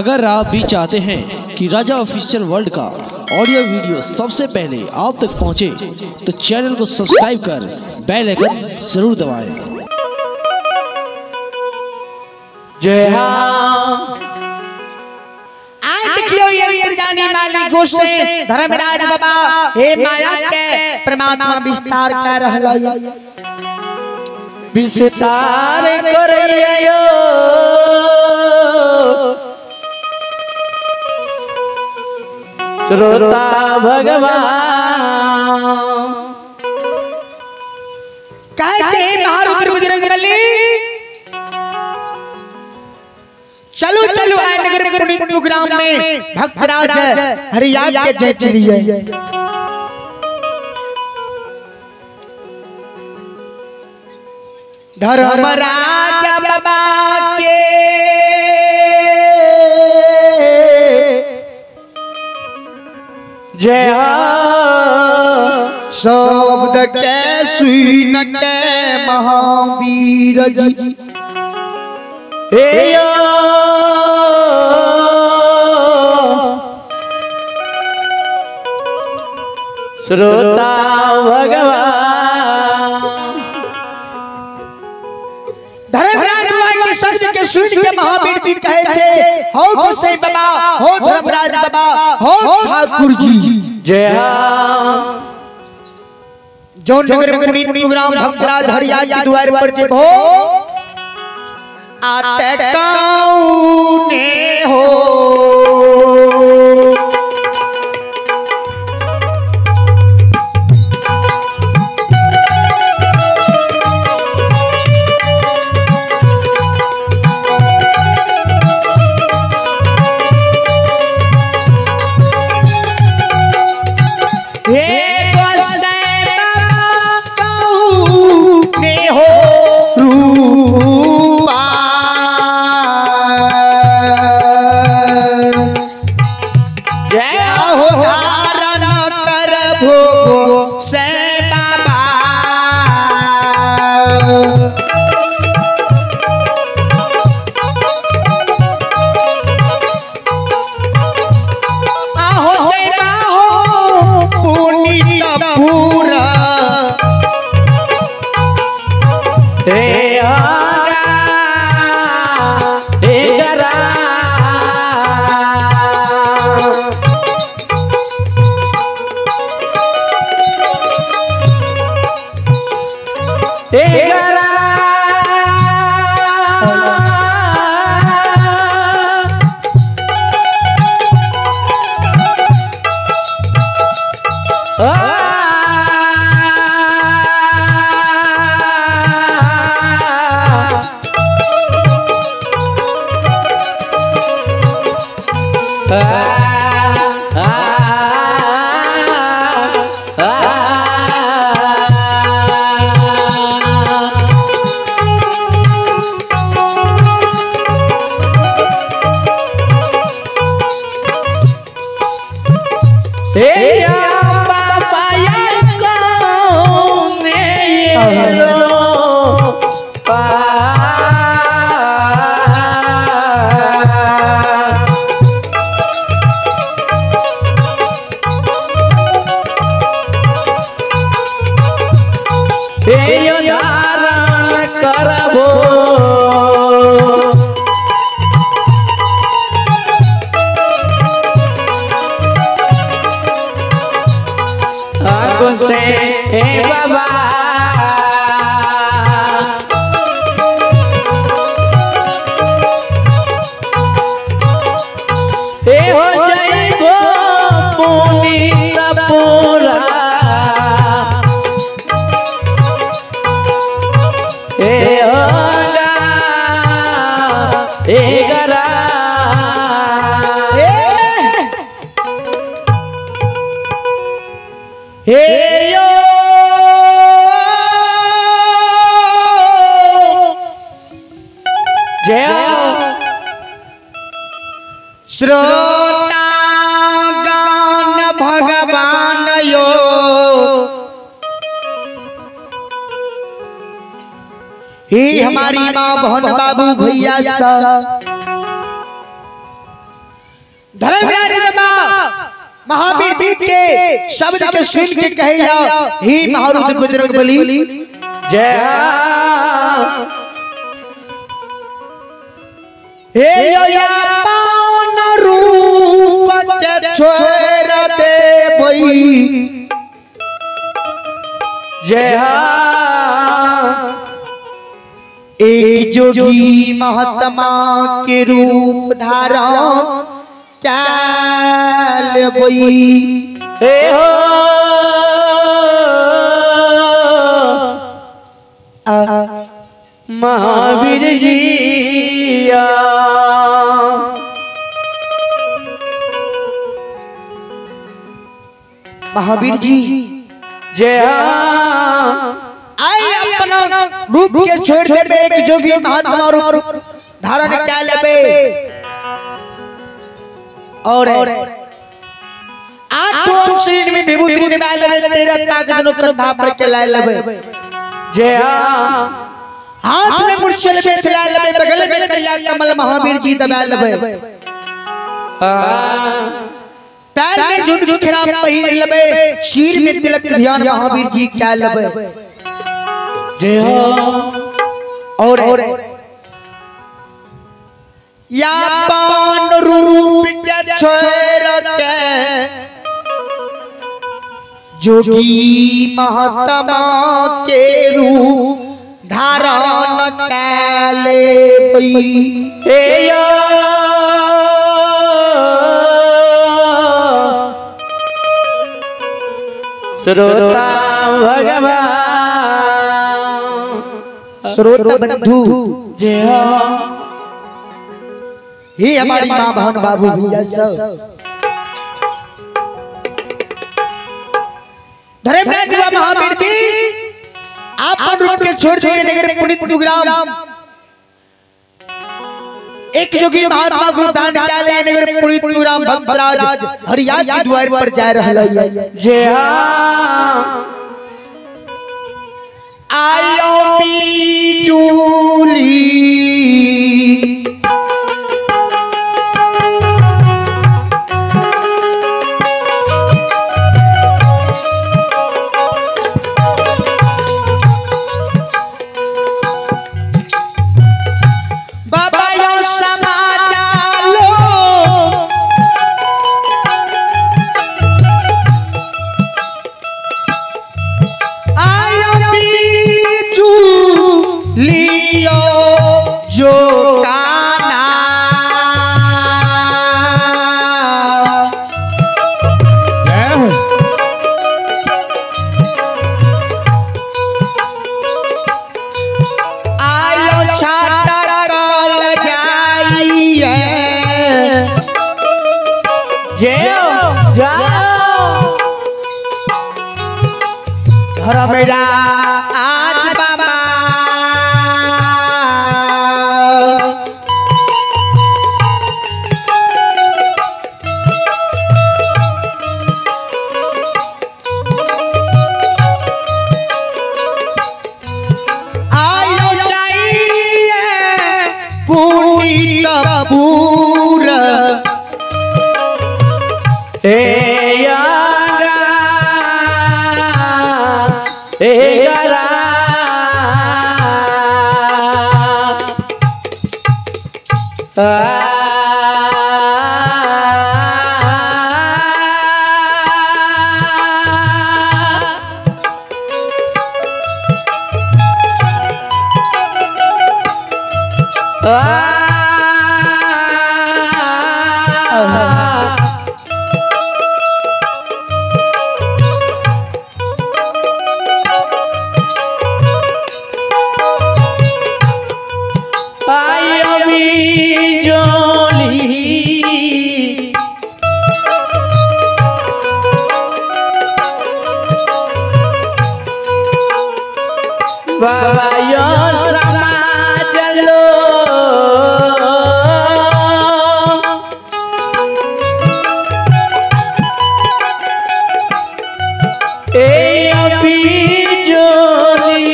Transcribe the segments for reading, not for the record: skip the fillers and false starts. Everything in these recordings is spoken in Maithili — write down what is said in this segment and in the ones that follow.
अगर आप भी चाहते हैं कि राजा ऑफिशियल वर्ल्ड का ऑडियो वीडियो सबसे पहले आप तक पहुंचे, तो चैनल को सब्सक्राइब कर बेल आइकन जरूर दबाएं। जय हाँ। आज देखियो ये जानी माली गोसे धर्मराज बाबा हे माया के परमात्मा विस्तार कर रहल विस्तार करयो श्रोता भगवान। कहे छे महारुद्र बजरंगबली चलो चलो आए नगर पुनीत प्रोग्राम में भक्तराज हरियाग के जय चलिए। धर्मराज बाबा के जय शब्द के सुन के महावीर जी हे श्रोता भगवान। धर्मराज बाबा के शब्द के सुन के महावीर जी कहे छे हो गोसाई बाबा हो धर्मराज बाबा हो ठाकुर जी जय। जो नगर पुनीत प्रोग्राम भक्तराज हरियाग के द्वार पर जे हो आते कौने हो श्रोता गान भगवान यो ही हमारी माँ बहन बाबू भैया सा धर्मराज बाबा महावीर जी के शब्द के सुन के कहिया हे महारुद्र बजरंग बली जय। हे या पावन रूप के छोड़ दे भई जय। एक जोगी महात्मा के रूप धारण चाल बई हे हो महावीर जी। महावीर जी जय। आई अपना रूप के छोड़ देबे एक जोगी महात्मा रूप धारण कर लेबे और आठों शरीर में विभूति निभा लेबे तेरा ताकत नो कंधा पर के ला लेबे जय। हाथ में मुर्शल में चला लेबे बगल में करिया कमल महावीर जी दबा लेबे पैर में झुनझुन खराब पहिन लेबे सिर में तिलक ध्यान महावीर जी क्या लेबे जय हो। और या पान रूप के छोड़ के जोगी महात्मा के रूप धारण कर लेबई हे या श्रोता भगवान श्रोता बंधु जय हो। हे हमारी माँ बहन बाबू भैया सब धर्मराज महावीर जी आप रूप के छोड़ दिए नगर पुनित ग्राम एक जोगी महात्मा गुरु धारण कर ले नगर पुनित ग्राम भक्तराज हरिया के द्वार पर जा रहल है जय। आयो बिजुली बाबा यो समाचार लो आयो बिजुलियो जो काना आयो छाता कल जाइए जय हो जाओ धर्मराज बाबा आयो जाइए पुनीतपुर हे यारा हे गरा आयो बिजोली बाबा यो समाज लो ए बिजोली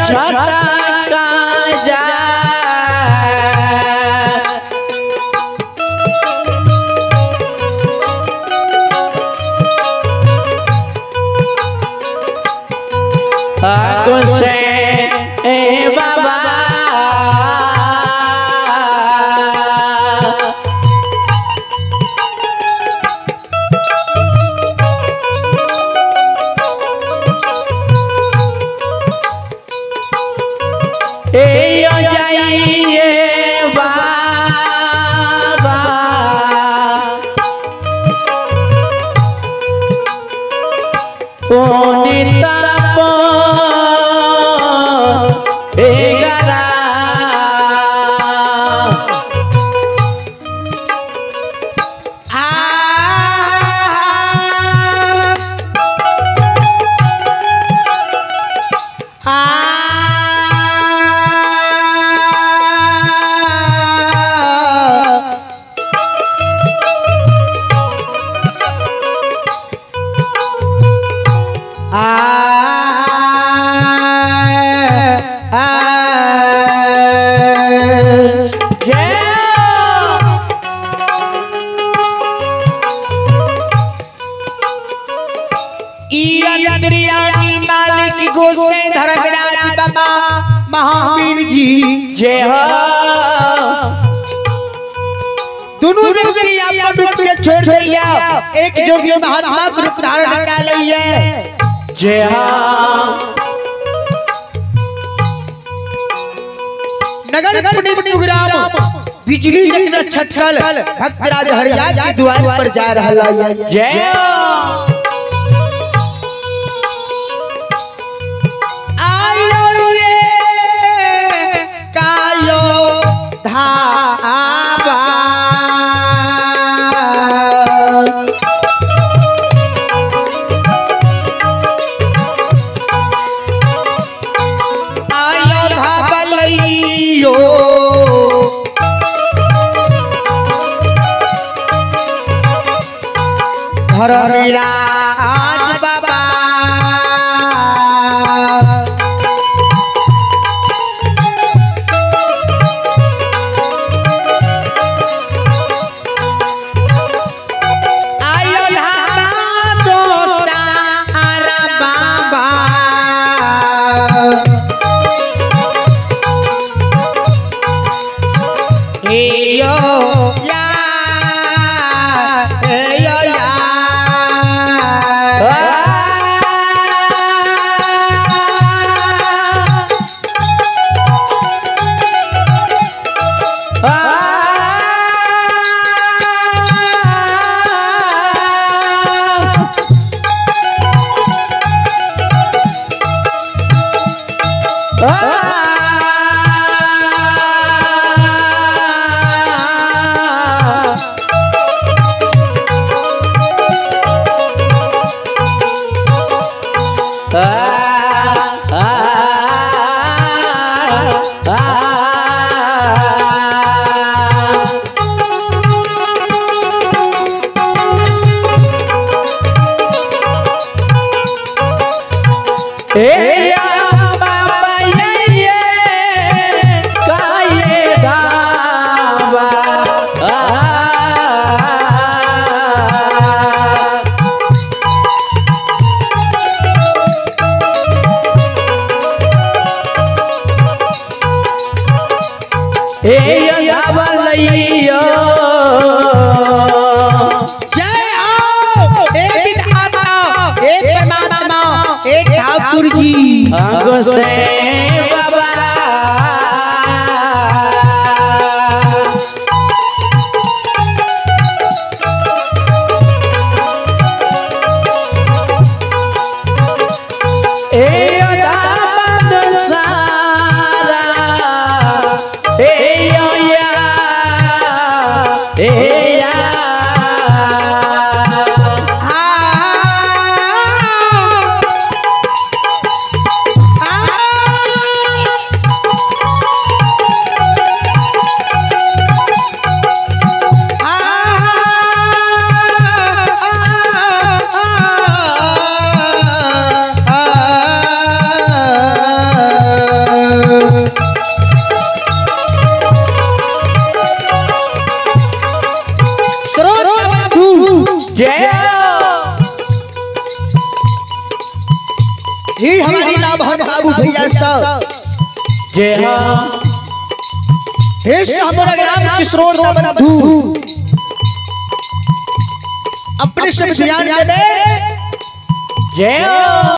छटका जा से ए बाबा ए जाइए बाबा धर्मराज बाबा महावीर जी जय हो। दोनों व्यक्ति अपन रूप के छोड़ दिया, एक जोगी महात्मा के रूप धारण कर लिया। जय हो। नगर पुण्य ग्राम बिजली जकना छटकल भक्तराज हरियाल के द्वार पर जा रहा है। जय हो। धाबा आयो धाबा लइयो धर्मराज बाबा आ ही हमारी लाभन बाबू भैया सब। जय हो। हे हमारा ग्राम किशोर बंधु अपने सब ध्यान दे। जय हो।